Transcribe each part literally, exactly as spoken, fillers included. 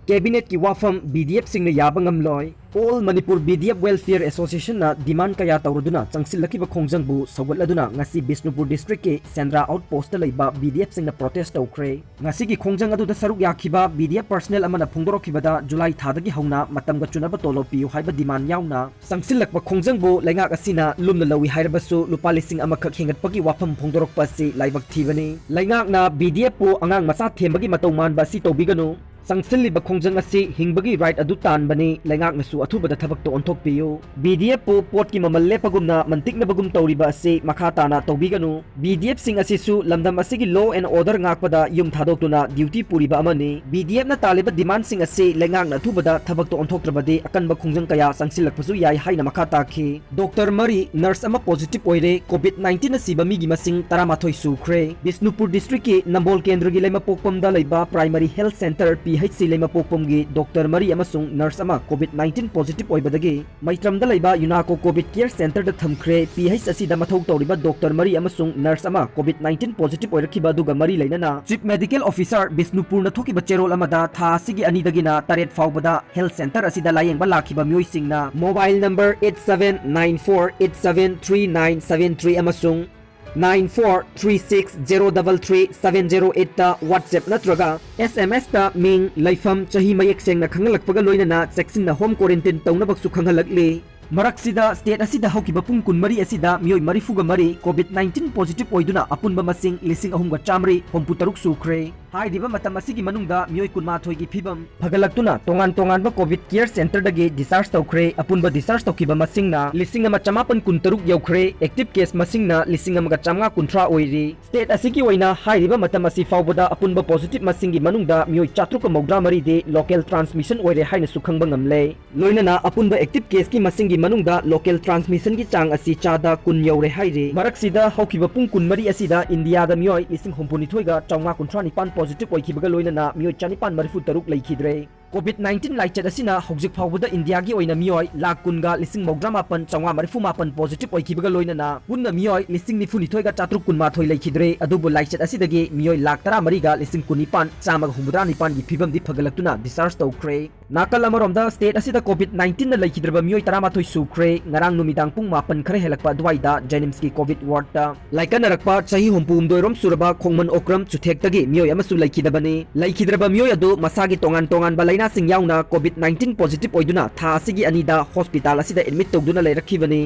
Cabinet ꯀꯤ ꯋꯥꯐꯝ B D F ꯁꯤꯡꯅ ꯌꯥꯕ ꯉꯝꯂꯣꯏ꯫ All Manipur B D F Welfare Association ꯅ demand ꯀꯌꯥ ꯇꯧꯔꯗꯨꯅ ꯆꯪꯁꯤꯜꯂꯛꯈꯤꯕ ꯈꯣꯡꯖꯪꯕꯨ ꯁꯧꯒꯠꯂꯗꯨꯅ ꯉꯁꯤ ꯕꯤꯁꯅꯨꯄꯨꯔ district ꯀꯤ ꯁꯦꯟꯗ꯭ꯔꯥ outpost ꯇ ꯂꯩꯕ B D F ꯁꯤꯡꯅ protest ꯇꯧꯈ꯭ꯔꯦ꯫ ꯉꯁꯤꯒꯤ ꯈꯣꯡꯖꯪ ꯑꯗꯨꯗ ꯁꯔꯨꯛ ꯌꯥꯈꯤꯕ B D F personnel ꯑꯃꯅ ꯐꯣꯡꯗꯣꯔꯛꯈꯤꯕꯗ ꯖꯨꯂꯥꯏ ꯊꯥꯗꯒꯤ ꯍꯧꯅ ꯃꯇꯝꯒ ꯆꯨꯅꯕ ꯇꯣꯂꯣꯞ ꯄꯤꯌꯨ ꯍꯥꯏꯕ demand ꯌꯥꯎꯅ ꯆꯪꯁꯤꯜꯂꯛꯄ ꯈꯣꯡꯖꯪꯕꯨ ꯂꯩꯉꯥꯛ ꯑꯁꯤꯅ ꯂꯨꯝꯅ ꯂꯧꯏ ꯍꯥꯏꯔꯕꯁꯨ ꯂꯨꯄꯥ ꯂꯤꯁꯤꯡ ꯑꯃꯈꯛ ꯍꯦꯟꯒꯠꯄꯒꯤ ꯋꯥꯐꯝ ꯐꯣꯡꯗꯣꯔꯛꯄ ꯑꯁꯤ ꯂꯥꯏꯕꯛ ꯊꯤꯕꯅꯤ꯫ ꯂꯩꯉꯥꯛꯅ B D F ꯄꯨ ꯑꯉꯥꯡ ꯃꯆꯥ ꯊꯦꯝꯕꯒꯤ ꯃꯇꯧ ꯃꯥꯟꯕ ꯑꯁꯤ ꯇꯧꯕꯤꯒꯅꯨ꯫ ꯆꯪꯁꯤꯜꯂꯤꯕ ꯈꯣꯡꯖꯪ ꯑꯁꯤ ꯍꯤꯡꯕꯒꯤ right ꯑꯗꯨ ꯇꯥꯟꯕꯅꯤ, ꯂꯩꯉꯥꯛꯅꯁꯨ ꯑꯊꯨꯕꯗ ꯊꯕꯛꯇ ꯑꯣꯟꯊꯣꯛꯄꯤꯌꯨ꯫ B D F ꯄꯨ ꯄꯣꯠꯀꯤ ꯃꯃꯜ ꯂꯦꯞꯄꯒꯨꯝꯅ ꯃꯟꯇꯤꯛꯅꯕꯒꯨꯝ ꯇꯧꯔꯤꯕ ꯑꯁꯤ ꯃꯈꯥ ꯇꯥꯅ ꯇꯧꯕꯤꯒꯅꯨ꯫ B D F ꯁꯤꯡ ꯑꯁꯤꯁꯨ ꯂꯝꯗꯝ ꯑꯁꯤꯒꯤ law and order ꯉꯥꯛꯄꯗ ꯌꯨꯝ ꯊꯥꯗꯣꯛꯇꯨꯅ duty ꯄꯨꯔꯤꯕ ꯑꯃꯅꯤ꯫ B D F ꯅ ꯇꯥꯜꯂꯤꯕ demand ꯁꯤꯡ ꯑꯁꯤ ꯂꯩꯉꯥꯛꯅ ꯑꯊꯨꯕꯗ ꯊꯕꯛꯇ ꯑꯣꯟꯊꯣꯛꯇ꯭ꯔꯕꯗꯤ ꯑꯀꯟꯕ ꯈꯣꯡꯖꯪ ꯀꯌꯥ ꯆꯪꯁꯤꯜꯂꯛꯄꯁꯨ ꯌꯥꯏ ꯍꯥꯏꯅ ꯃꯈꯥ ꯇꯥꯈꯤ꯫ Doctor ꯃꯔꯤ, nurse ꯑꯃ positive ꯑꯣꯏꯔꯦ꯫ COVID nineteen ꯅ ꯁꯤꯕ ꯃꯤꯒꯤ ꯃꯁꯤꯡ ꯇꯔꯥꯃꯥꯊꯣꯏ ꯁꯨꯈ꯭ꯔꯦ꯫ ꯕꯤꯁꯅꯨꯄꯨꯔ district ꯀꯤ ꯅꯝꯕꯣꯜ ꯀꯦꯟꯗ꯭ꯔꯒꯤ ꯂꯩꯃꯄꯣꯛꯄꯝꯗ ꯂꯩꯕ Primary Health Centre, P H C ꯂꯩꯃꯄꯣꯛꯄꯝꯒꯤ doctor ꯃꯔꯤ ꯑꯃꯁꯨꯡ nurse ꯑꯃ COVID nineteen positive ꯑꯣꯏꯕꯗꯒꯤ ꯃꯩꯇ꯭ꯔꯝꯗ ꯂꯩꯕ UNACO COVID Care Centre ꯗ ꯊꯝꯈ꯭ꯔꯦ꯫ P H ꯑꯁꯤꯗ ꯃꯊꯧ ꯇꯧꯔꯤꯕ doctor ꯃꯔꯤ ꯑꯃꯁꯨꯡ nurse ꯑꯃ COVID nineteen positive ꯑꯣꯏꯔꯛꯈꯤꯕ ꯑꯗꯨꯒ ꯃꯔꯤ ꯂꯩꯅꯅ Chief Medical Officer ꯕꯤꯁꯅꯨꯄꯨꯔꯅ ꯊꯣꯛꯈꯤꯕ ꯆꯦꯔꯣꯜ ꯑꯃꯗ ꯊꯥ ꯑꯁꯤꯒꯤ ꯑꯅꯤꯗꯒꯤꯅ ꯇꯔꯦꯠ ꯐꯥꯎꯕꯗ health centre ꯑꯁꯤꯗ ꯂꯥꯌꯦꯡꯕ ꯂꯥꯛꯈꯤꯕ ꯃꯤꯑꯣꯏꯁꯤꯡꯅ mobile number eight seven nine four eight seven three nine seven three ꯑꯃꯁꯨꯡ nine four three six zero double three seven zero eight ꯇ WhatsApp ꯅꯠꯇ꯭ꯔꯒ S M S ꯇ ꯃꯤꯡ, ꯂꯩꯐꯝ, ꯆꯍꯤ ꯃꯌꯦꯛ ꯁꯦꯡꯅ ꯈꯪꯍꯜꯂꯛꯄꯒ ꯂꯣꯏꯅꯅ ꯆꯦꯛꯁꯤꯟꯅ home quarantine ꯇꯧꯅꯕꯁꯨ ꯈꯪꯍꯜꯂꯛꯂꯤ꯫ ꯃꯔꯛꯁꯤꯗ state ꯑꯁꯤꯗ ꯍꯧꯈꯤꯕ ꯄꯨꯡ ꯀꯨꯟꯃꯔꯤ ꯑꯁꯤꯗ ꯃꯤꯑꯣꯏ ꯃꯔꯤꯐꯨꯒ ꯃꯔꯤ COVID nineteen positive ꯑꯣꯏꯗꯨꯅ ꯑꯄꯨꯟꯕ ꯃꯁꯤꯡ ꯂꯤꯁꯤꯡ ꯑꯍꯨꯝꯒ ꯆꯥꯃꯔꯤ ꯍꯨꯝꯐꯨ ꯇꯔꯨꯛ ꯁꯨꯈ꯭ꯔꯦ꯫ ꯍꯥꯏꯔꯤꯕ ꯃꯇꯝ ꯑꯁꯤꯒꯤ ꯃꯅꯨꯡꯗ ꯃꯤꯑꯣꯏ ꯀꯨꯟꯃꯥꯊꯣꯏꯒꯤ ꯐꯤꯕꯝ ꯐꯒꯠꯂꯛꯇꯨꯅ ꯇꯣꯉꯥꯟ ꯇꯣꯉꯥꯟꯕ COVID Care Centre ꯗꯒꯤ discharge ꯇꯧꯈ꯭ꯔꯦ꯫ ꯑꯄꯨꯟꯕ discharge ꯇꯧꯈꯤꯕ ꯃꯁꯤꯡꯅ ꯂꯤꯁꯤꯡ ꯑꯃ ꯆꯃꯥꯄꯟ ꯀꯨꯟꯇꯔꯨꯛ ꯌꯧꯈ꯭ꯔꯦ꯫ Active case ꯃꯁꯤꯡꯅ ꯂꯤꯁꯤꯡ ꯑꯃꯒ ꯆꯥꯃꯉꯥ ꯀꯨꯟꯊ꯭ꯔꯥ ꯑꯣꯏꯔꯤ꯫ State ꯑꯁꯤꯒꯤ ꯑꯣꯏꯅ ꯍꯥꯏꯔꯤꯕ ꯃꯇꯝ ꯑꯁꯤ ꯐꯥꯎꯕꯗ ꯑꯄꯨꯟꯕ positive ꯃꯁꯤꯡꯒꯤ ꯃꯅꯨꯡꯗ ꯃꯤꯑꯣꯏ ꯆꯥꯇ꯭ꯔꯨꯛꯀ ꯃꯧꯗ꯭ꯔꯥ ꯃꯔꯤꯗꯤ local transmission ꯑꯣꯏꯔꯦ ꯍꯥꯏꯅꯁꯨ ꯈꯪꯕ ꯉꯝꯂꯦ꯫ ꯂꯣꯏꯅꯅ ꯑꯄꯨꯟꯕ active case ꯀꯤ ꯃꯁꯤꯡꯒꯤ ꯃꯅꯨꯡꯗ local transmission ꯒꯤ ꯆꯥꯡ ꯑꯁꯤ ꯆꯥꯗ ꯀꯨꯟ ꯌꯧꯔꯦ ꯍꯥꯏꯔꯤ꯫ ꯃꯔꯛꯁꯤꯗ ꯍꯧꯈꯤꯕ ꯄꯨꯡ ꯀꯨꯟꯃꯔꯤ ꯑꯁꯤꯗ ꯏꯟꯗꯤꯌꯥꯗ ꯃꯤꯑꯣꯏ ꯂꯤꯁꯤꯡ ꯍꯨꯝꯐꯨꯅꯤꯊꯣꯏꯒ ꯆꯥꯃꯉꯥ ꯀꯨꯟꯊ꯭ꯔꯥ ꯅꯤꯄꯥꯟ positive ꯑꯣꯏꯈꯤꯕꯒ ꯂꯣꯏꯅꯅ ꯃꯤꯑꯣꯏ ꯆꯥꯅꯤꯄꯥꯟ ꯃꯔꯤꯐꯨ ꯇꯔꯨꯛ ꯂꯩꯈꯤꯗ꯭ꯔꯦ꯫ COVID nineteen ꯂꯥꯏꯆꯠ ꯑꯁꯤꯅ ꯍꯧꯖꯤꯛ ꯐꯥꯎꯕꯗ ꯏꯟꯗꯤꯌꯥꯒꯤ ꯑꯣꯏꯅ ꯃꯤꯑꯣꯏ ꯂꯥꯈ ꯀꯨꯟꯒ ꯂꯤꯁꯤꯡ ꯃꯧꯗ꯭ꯔꯥ ꯃꯥꯄꯟ ꯆꯥꯝꯃꯉꯥ ꯃꯔꯤꯐꯨ ꯃꯥꯄꯟ positive ꯑꯣꯏꯈꯤꯕꯒ ꯂꯣꯏꯅꯅ ꯄꯨꯟꯅ ꯃꯤꯑꯣꯏ ꯂꯤꯁꯤꯡ ꯅꯤꯐꯨ ꯅꯤꯊꯣꯏꯒ ꯆꯥꯇ꯭ꯔꯨꯛ ꯀꯨꯟꯃꯥꯊꯣꯏ ꯂꯩꯈꯤꯗ꯭ꯔꯦ꯫ ꯑꯗꯨꯕꯨ ꯂꯥꯏꯆꯠ ꯑꯁꯤꯗꯒꯤ ꯃꯤꯑꯣꯏ ꯂꯥꯈ ꯇꯔꯥꯃꯔꯤꯒ ꯂꯤꯁꯤꯡ ꯀꯨꯟꯅꯤꯄꯥꯟ ꯆꯥꯝꯃꯒ ꯍꯨꯝꯐꯨꯇꯔꯥ ꯅꯤꯄꯥꯟꯒꯤ ꯐꯤꯕꯝꯗꯤ ꯐꯒꯠꯂꯛꯇꯨꯅ discharge ꯇꯧꯈ꯭ꯔꯦ꯫ ꯅꯥꯀꯜ ꯑꯃꯔꯣꯝꯗ state ꯑꯁꯤꯗ COVID nineteenꯅ ꯂꯩꯈꯤꯗ꯭ꯔꯕ ꯃꯤꯑꯣꯏ ꯇꯔꯥꯃꯥꯊꯣꯏ ꯁꯨꯈ꯭ꯔꯦ꯫ ꯉꯔꯥꯡ ꯅꯨꯃꯤꯗꯥꯡ ꯄꯨꯡ ꯃꯥꯄꯟ ꯈꯔ ꯍꯦꯜꯂꯛꯄ ꯑꯗꯨꯋꯥꯏꯗ JNIMSꯀꯤ COVID wardꯇ ꯂꯥꯏꯀꯠꯅꯔꯛꯄ ꯆꯍꯤ ꯍꯨꯝꯐꯨ ꯍꯨꯝꯗꯣꯏꯔꯣꯝ ꯁꯨꯔꯕ ꯈꯣꯡꯃꯟ ꯑꯣꯀ꯭ꯔꯝ ꯆꯨꯊꯦꯛꯇꯒꯤ ꯃꯤꯑꯣꯏ ꯑꯃꯁꯨ ꯂꯩꯈꯤꯗꯕꯅꯤ꯫ ꯂꯩꯈꯤꯗ꯭ꯔꯕ ꯃꯤꯑꯣꯏ ꯑꯗꯨ ꯃꯁꯥꯒꯤ ꯇꯣꯉꯥꯟ ꯇꯣꯉꯥꯟꯕ ꯂꯥꯏꯅꯥꯁꯤꯡ ꯌꯥꯎꯅ COVID nineteen positive ꯑꯣꯏꯗꯨꯅ ꯊꯥ ꯑꯁꯤꯒꯤ ꯑꯅꯤꯗ hospital ꯑꯁꯤꯗ admit ꯇꯧꯗꯨꯅ ꯂꯩꯔꯛꯈꯤꯕꯅꯤ꯫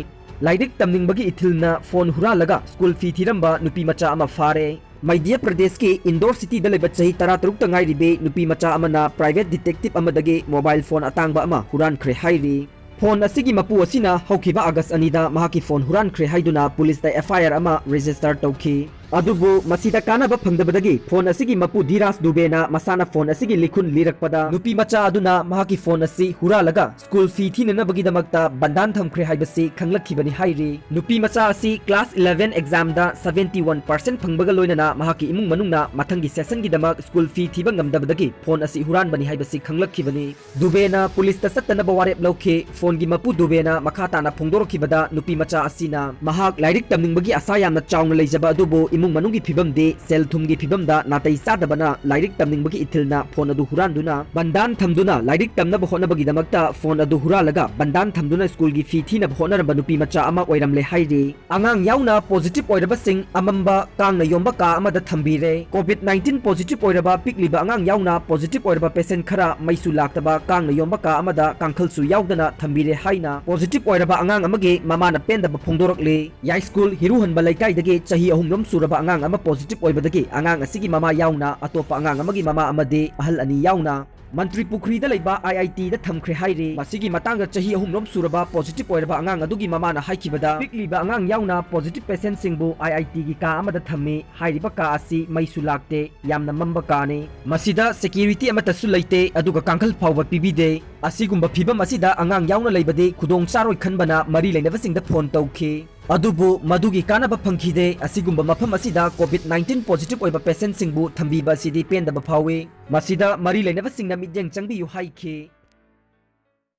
ꯂꯥꯏꯔꯤꯛ ꯇꯝꯅꯤꯡꯕꯒꯤ ꯏꯊꯤꯜꯅ phone ꯍꯨꯔꯥꯜꯂꯒ school fee ꯊꯤꯔꯝꯕ ꯅꯨꯄꯤ ꯃꯆꯥ ꯑꯃ ꯐꯥꯔꯦ꯫ ꯃꯙ꯭ꯌ ꯄ꯭ꯔꯗꯦꯁꯀꯤ ꯏꯟꯗꯣꯔ ꯁꯤꯇꯤꯗ ꯂꯩꯕ ꯆꯍꯤ ꯇꯔꯥꯇꯔꯨꯛꯇ ꯉꯥꯏꯔꯤꯕꯤ ꯅꯨꯄꯤ ꯃꯆꯥ ꯑꯃꯅ private detective ꯑꯃꯗꯒꯤ mobile phone ꯑꯇꯥꯡꯕ ꯑꯃ ꯍꯨꯔꯥꯟꯈ꯭ꯔꯦ ꯍꯥꯏꯔꯤ꯫ Phone ꯑꯁꯤꯒꯤ ꯃꯄꯨ ꯑꯁꯤꯅ ꯍꯧꯈꯤꯕ ꯑꯥꯒꯁ ꯑꯅꯤꯗ ꯃꯍꯥꯛꯀꯤ phone ꯍꯨꯔꯥꯟꯈ꯭ꯔꯦ ꯍꯥꯏꯗꯨꯅ ꯄꯨꯂꯤꯁꯇ FIR ꯑꯃ register ꯇꯧꯈꯤ꯫ ꯑꯗꯨꯕꯨ ꯃꯁꯤꯗ ꯀꯥꯟꯅꯕ ꯐꯪꯗꯕꯗꯒꯤ phone ꯑꯁꯤꯒꯤ ꯃꯄꯨ ꯙꯤꯔꯥꯖ ꯗꯨꯕꯦꯅ ꯃꯁꯥꯅ phone ꯑꯁꯤꯒꯤ ꯂꯤꯈꯨꯟ ꯂꯤꯔꯛꯄꯗ ꯅꯨꯄꯤ ꯃꯆꯥ ꯑꯗꯨꯅ ꯃꯍꯥꯛꯀꯤ phone ꯑꯁꯤ ꯍꯨꯔꯥꯜꯂꯒ school fee ꯊꯤꯅꯅꯕꯒꯤꯗꯃꯛꯇ ꯕꯟꯗꯥꯟ ꯊꯝꯈ꯭ꯔꯦ ꯍꯥꯏꯕꯁꯤ ꯈꯪꯂꯛꯈꯤꯕꯅꯤ ꯍꯥꯏꯔꯤ꯫ ꯅꯨꯄꯤ ꯃꯆꯥ ꯑꯁꯤ class eleven examꯗ seventy one percent ꯐꯪꯕꯒ ꯂꯣꯏꯅꯅ ꯃꯍꯥꯛꯀꯤ ꯏꯃꯨꯡ ꯃꯅꯨꯡꯅ ꯃꯊꯪꯒꯤ sessionꯒꯤꯗꯃꯛ school fee ꯊꯤꯕ ꯉꯝꯗꯕꯗꯒꯤ phone ꯑꯁꯤ ꯍꯨꯔꯥꯟꯕꯅꯤ ꯍꯥꯏꯕꯁꯤ ꯈꯪꯂꯛꯈꯤꯕꯅꯤ꯫ ꯗꯨꯕꯦꯅ ꯄꯨꯂꯤꯁꯇ ꯆꯠꯇꯅꯕ ꯋꯥꯔꯦꯞ ꯂꯧꯈꯤ꯫ Phoneꯒꯤ ꯃꯄꯨ ꯗꯨꯕꯦꯅ ꯃꯈꯥ ꯇꯥꯅ ꯐꯣꯡꯗꯣꯔꯛꯈꯤꯕꯗ ꯅꯨꯄꯤ ꯃꯆꯥ ꯑꯁꯤꯅ ꯃꯍꯥꯛ ꯂꯥꯏꯔꯤꯛ ꯇꯝꯅꯤꯡꯕꯒꯤ ꯑꯁꯥ ꯌꯥꯝꯅ ꯆꯥꯎꯅ ꯂꯩꯖꯕ ꯑꯗꯨꯕꯨ ꯏꯃꯨꯡ ꯃꯅꯨꯡꯒꯤ ꯐꯤꯕꯝꯗꯤ ꯁꯦꯜ ꯊꯨꯝꯒꯤ ꯐꯤꯕꯝꯗ ꯅꯥꯇꯩ ꯆꯥꯗꯕꯅ ꯂꯥꯏꯔꯤꯛ ꯇꯝꯅꯤꯡꯕꯒꯤ ꯏꯊꯤꯜꯅ phone ꯑꯗꯨ ꯍꯨꯔꯥꯟꯗꯨꯅ ꯕꯟꯗꯥꯟ ꯊꯝꯗꯨꯅ ꯂꯥꯏꯔꯤꯛ ꯇꯝꯅꯕ ꯍꯣꯠꯅꯕꯒꯤꯗꯃꯛꯇ phone ꯑꯗꯨ ꯍꯨꯔꯥꯜꯂꯒ ꯕꯟꯗꯥꯟ ꯊꯝꯗꯨꯅ schoolꯒꯤ fee ꯊꯤꯅꯕ ꯍꯣꯠꯅꯔꯝꯕ ꯅꯨꯄꯤ ꯃꯆꯥ ꯑꯃ ꯑꯣꯏꯔꯝꯂꯦ ꯍꯥꯏꯔꯤ꯫ ꯑꯉꯥꯡ ꯌꯥꯎꯅ positive ꯑꯣꯏꯔꯕꯁꯤꯡ ꯑꯃꯝꯕ ꯀꯥꯡꯅ ꯌꯣꯝꯕ ꯀꯥ ꯑꯃꯗ ꯊꯝꯕꯤꯔꯦ꯫ COVID nineteen positive ꯑꯣꯏꯔꯕ ꯄꯤꯛꯂꯤꯕ ꯑꯉꯥꯡ ꯌꯥꯎꯅ positive ꯑꯣꯏꯔꯕ patient ꯈꯔ ꯃꯩꯁꯨ ꯂꯥꯛꯇꯕ ꯀꯥꯡꯅ ꯌꯣꯝꯕ ꯀꯥ ꯑꯃꯗ ꯀꯥꯡꯈꯜꯁꯨ ꯌꯥꯎꯗꯅ ꯊꯝꯕꯤꯔꯦ ꯍꯥꯏꯅ positive ꯑꯣꯏꯔꯕ ꯑꯉꯥꯡ ꯑꯃꯒꯤ ꯃꯃꯥꯅ ꯄꯦꯟꯗꯕ ꯐꯣꯡꯗꯣꯔꯛꯂꯤ꯫ ꯌꯥꯏꯁ꯭ꯀꯨꯜ ꯍꯤꯔꯨꯍꯟꯕ ꯂꯩꯀꯥꯏꯗꯒꯤ ꯆꯍꯤ ꯑꯍꯨꯝꯔꯣꯝ ꯁꯨꯔꯕ ꯑꯉꯥꯡ ꯑꯃ positive ꯑꯣꯏꯕꯗꯒꯤ ꯑꯉꯥꯡ ꯑꯁꯤꯒꯤ ꯃꯃꯥ ꯌꯥꯎꯅ ꯑꯇꯣꯞꯄ ꯑꯉꯥꯡ ꯑꯃꯒꯤ ꯃꯃꯥ ꯑꯃꯗꯤ ꯑꯍꯜ ꯑꯅꯤ ꯌꯥꯎꯅ ꯃꯟꯇ꯭ꯔꯤ ꯄꯨꯈ꯭ꯔꯤꯗ ꯂꯩꯕ IITꯗ ꯊꯝꯈ꯭ꯔꯦ ꯍꯥꯏꯔꯤ꯫ ꯃꯁꯤꯒꯤ ꯃꯇꯥꯡꯗ ꯆꯍꯤ ꯑꯍꯨꯝꯔꯣꯝ ꯁꯨꯔꯕ positive ꯑꯣꯏꯔꯕ ꯑꯉꯥꯡ ꯑꯗꯨꯒꯤ ꯃꯃꯥꯅ ꯍꯥꯏꯈꯤꯕꯗ, ꯄꯤꯛꯂꯤꯕ ꯑꯉꯥꯡ ꯌꯥꯎꯅ positive patientꯁꯤꯡꯕꯨ IITꯒꯤ ꯀꯥ ꯑꯃꯗ ꯊꯝꯃꯤ꯫ ꯍꯥꯏꯔꯤꯕ ꯀꯥ ꯑꯁꯤ ꯃꯩꯁꯨ ꯂꯥꯛꯇꯦ, ꯌꯥꯝꯅ ꯃꯝꯕ ꯀꯥꯅꯤ꯫ ꯃꯁꯤꯗ security ꯑꯃꯠꯇꯁꯨ ꯂꯩꯇꯦ, ꯑꯗꯨꯒ ꯀꯥꯡꯈꯜ ꯐꯥꯎꯕ ꯄꯤꯕꯤꯗꯦ꯫ ꯑꯁꯤꯒꯨꯝꯕ ꯐꯤꯕꯝ ꯑꯁꯤꯗ ꯑꯉꯥꯡ ꯌꯥꯎꯅ ꯂꯩꯕꯗꯤ ꯈꯨꯗꯣꯡ ꯆꯥꯔꯣꯏ ꯈꯟꯕꯅ ꯃꯔꯤ ꯂꯩꯅꯕꯁꯤꯡꯗ phone ꯇꯧꯈꯤ꯫ ꯑꯗꯨꯕꯨ ꯃꯗꯨꯒꯤ ꯀꯥꯟꯅꯕ ꯐꯪꯈꯤꯗꯦ꯫ ꯑꯁꯤꯒꯨꯝꯕ ꯃꯐꯝ ꯑꯁꯤꯗ COVID nineteen positive ꯑꯣꯏꯕ patientꯁꯤꯡꯕꯨ ꯊꯝꯕꯤꯕ ꯑꯁꯤꯗꯤ ꯄꯦꯟꯗꯕ ꯐꯥꯎꯏ꯫ ꯃꯁꯤꯗ ꯃꯔꯤ ꯂꯩꯅꯕꯁꯤꯡꯅ ꯃꯤꯠꯌꯦꯡ ꯆꯪꯕꯤꯌꯨ ꯍꯥꯏꯈꯤ꯫